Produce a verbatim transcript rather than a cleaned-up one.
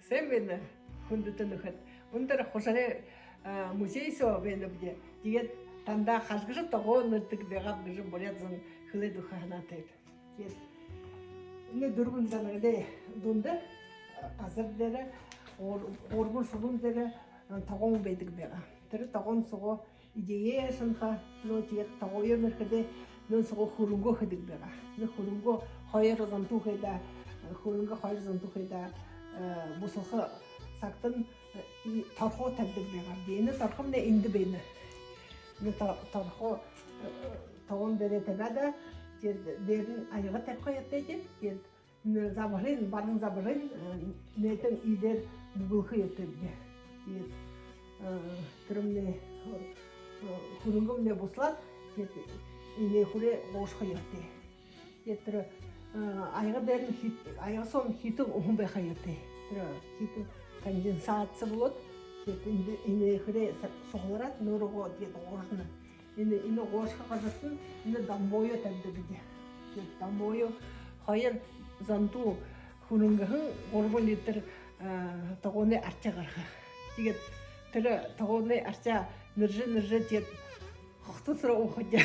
Сайн байна, хүндэтэ нүхэд. Үндэр Хужарай музей соо байнабди. Тиигээд танда хальгажа тогоо нэрэдэг байгааб гэжэ буряад зон хэлээд үгэхэ һанаатайб. Тиигээд энэ дүрбэн занагадай дунда, газар дээрэ, гур- гурбан шулуун дээрэ тогоон байдаг байгаа. Тэрэ тогоон соогоо эдеэ шанаха, нөө тиигээд тогооёо нэрэхэдээ, нөөн соогоо хүрэнгөө хэдэг байгаа. Нөө хүрэнгөө хоёр зонтуу хээд, хүрэнгөө хоёр зонтуу хээд, бусалха сагтань торхоо табидаг байгаа. Дээдэ торхомнай эндэ байна. Нөө то- торхоо тогоон дээрэ табяад, тиигээд дээрэнь аяга табиха ёһотойбди. Тиигээд нөө забһарын, баруун забһарын нээдэнь иигээд бүгэлхэ ёһотойбди. Тиигээд тэрэмнай хүрэнгэмнай бусалаад, тиигээд энэ хүрээ гуушаха ёһотой. Тиигээд тэрэ аяга дээрэнь хит- аяга соонь хитэн уһан байха ёһотой. Тэрэ хитэн конденсация болоод, тиигээд энэ хүрээ суглараад, нөөрөөгөө тиигээд гуушана. Энэ энэ гуушаха газартань энэ домбооёо табидаг бди. Тиигээд домбооёо хоёр зонтуу хүрэнгэһэн гурбан литр тогооной арчаа гараха. Тиигээд тэрэ тогооной арчаа нэрэжэ нэрэжэ, тиигээд хогто сэрэ уухабди.